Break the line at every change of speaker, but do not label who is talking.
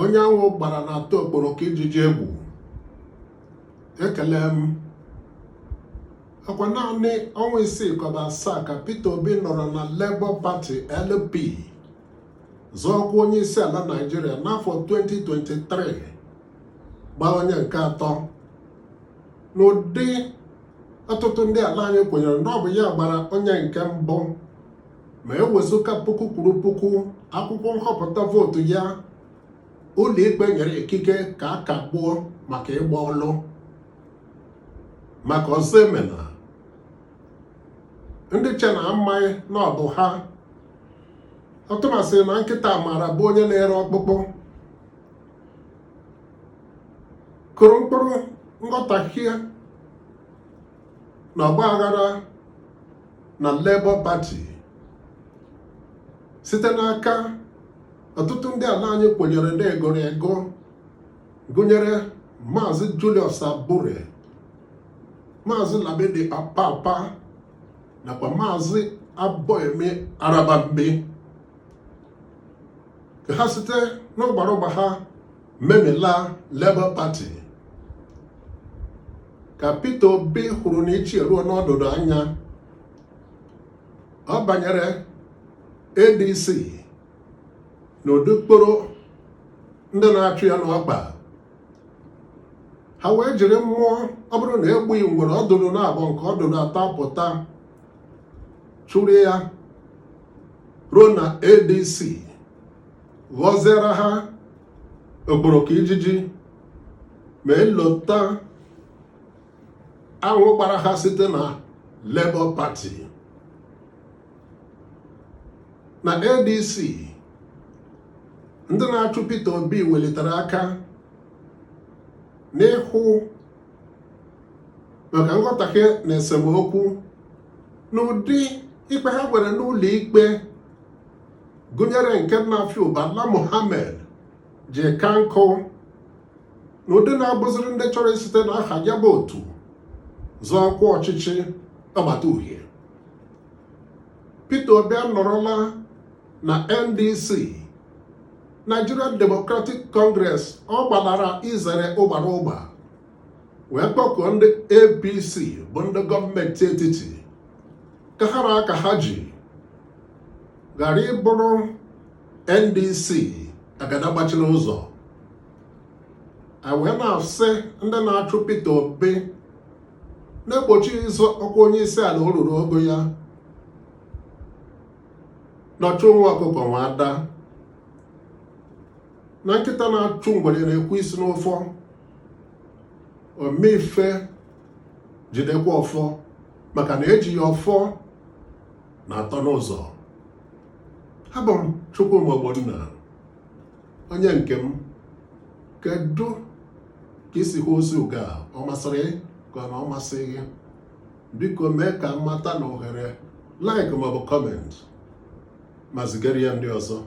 Onye anwụ gbara na-atụ okporoko ijiji egwu. Ekele m. Ọkwa naanị ọnwa 6 ka ọ bụ 7 ka Peter Obi nọrọ na Labour Party LP zọọ ọkwa onye isi ala Naịjirịa n'afọ 2023, gbaa onye nke atọ n'ụdị ọtụtụ ndị ala anyị kwenyere na ọ bụ ya gbara onye nke mbụ, ma ewezụga puku kwuru puku akwụkwọ nhọpụta vootu ya ụlọikpe nyere ikike ka a kagbuo maka ịgba ọlụ maka ọzọ emena ndị che na amaghị na ọ bụ ha ọtụmasị na nkịta maara bụ onye na-ere ọkpụkpụ kụrụ mkpụrụ nghọtahie na ọgba aghara na Labour Party site n'aka ọtụtụ ndị ala anyị kwenyere na egoro ego, gụnyere Maazị Julius Abure, Maazị Lamidi Apapa nakwa Maazị Abayomi Arabambi, ka ha site n'ụgbarụgba ha memila Labour Party. Ka Peter Obi hụrụ na ichi eruo n'ọdụdụ anya, ọ banyere ADC n'ụdị kporo ndị na-achụ ya n'ọkpa ha, wee jiri mmụọ ọ bụrụ na egbughị ngwere ọdụdụ na-abụ nke ọdụdụ atọ pụta chụrụ ya ruo na ADC, ghọziere ha okporoko ijiji ma elota anwụ gbara ha site na Labour Party. Na ADC, ndị na-achụ Peter Obi welitere aka n'ịhụ maka nghọtahie na esemokwu n'ụdị ikpe ha nwere n'ụlọ ikpe, gụnyere nke Nafiu Bala Muhammed ji ka nkụ n'ụdị na-abụziri ndị chọrọ isite n'aha ya bụ otu zọọ ọkwa ọchịchị ọgbata uhie. Peter Obi anọrọla na NDC, Nigerian Democratic Congress, ọ gbalara izere ụgbara ụgba wee kpọkuo ndị APC bụ ndị gọọmenti etiti ka ha raa ka ha ji ghara ịbụrụ NDC agada gbachiri ụzọ. A wee na-asị ndị na-achụ Peter Obi na-egbochi ịzọ ọkwa onye isi ala o ruru ogo ya na ọchụ nwa ọkụkọ nwe ada, na nkịta na-achụ ngwere na-ekwu isi n'ụfọ omeife jidekwa ọfọ, maka na eji ya ọfọ na-atọ n'ụzọ. Abụ m Chukwuma Ogbonna, onye nke m. Kedu ka i si hụ ozi ugo a? Ọ masịrị ka ọ na ọ masịghị? Biko mee ka m mata na ohere like maọbụ comment, ma zigara ya ndị ọzọ.